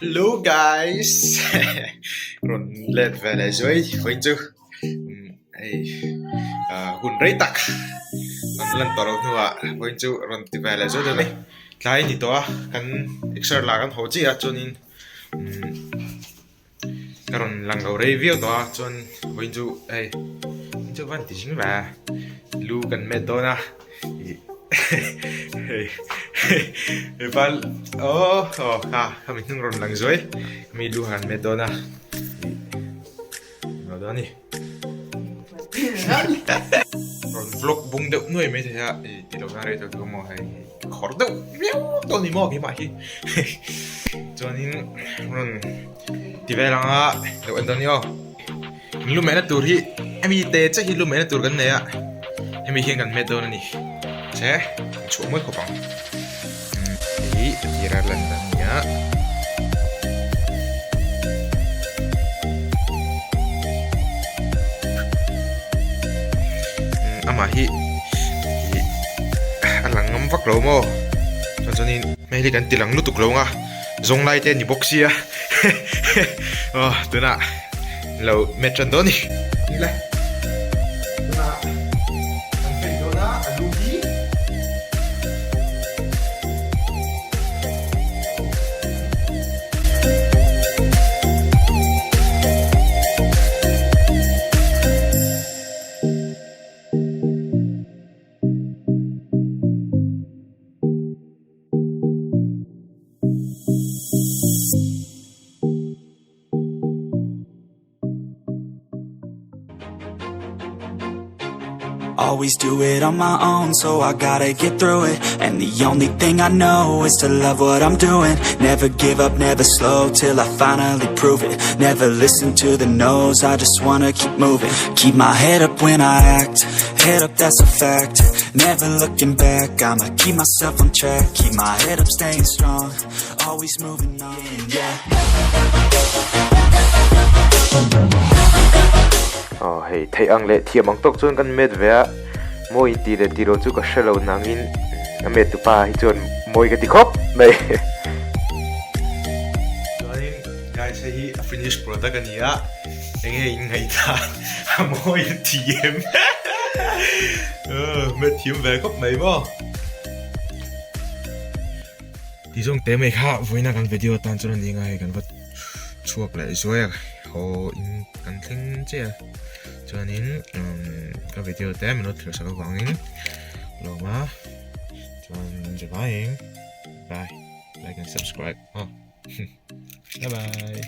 Hello guys rawn let ve leh zuai vawiin chu hei hun rei tak an lan tawh loh hnuah vawiin chu rawn ti ve leh zuai dawn a ni tlai a ni tawh a kan exer lah kan haw chiah a chuanin Ka rawn lang lo rei viau tawh a chuan vawiin chu hei vawiin chu van ti zing ve a lu kan met dawn a ih hei hei pal aw aw kha khami hnung rawn lang zuai khami lu han met dawn a ih lo dawn a ni rawn vlog bung deuh nuai mai thei a ih ti lo na rei tawh chu maw hei. Khawr deuh viau dawn ni maw keimah hi chuanin rawn ti vel ang a lo en dawn ni aw in lu mehna tur hi hemi te chiah hi lu mehna tur kan nei a hemi hian kan met dawn a ni che chhuah mawi khawp ang hei hi a tira lan dan a ni a. Amah hi ih a lang ngam vak lo maw chuan chuanin hmel hi kan ti lang lutuk lo ang a zawng lai te a ni bawk sia aw tunah lo met tan dawn a ni. Nila tunah kan fei dawn a a lu hi. Always do it on my own, so I gotta get through it. And the only thing I know is to love what I'm doing. Never give up, never slow, till I finally prove it. Never listen to the no's, I just wanna keep moving. Keep my head up when I act, head up, that's a fact. Never looking back, I'ma keep myself on track. Keep my head up, staying strong, always moving on, yeah. Aw hei theih ang leh thiam ang tawk chuan kan met ve a mawi in tih leh tih loh chu ka hre lo nangin a met tupa hi chuan mawi ka ti khawp mai. Chuanin guys hei hi a finish product a ni a enge in ngaihdan a mawi a ti em met thiam ve khawp mai maw. Tih zawng te mai kha vawiina kan video atan chuan a ni anga hei kan va chhuak leh zuai a haw in kan thleng chiah a chuanin umm ka video te min lo thlir sak avangin lawm a chuan zavaing bye like and subscribe aw bye bye.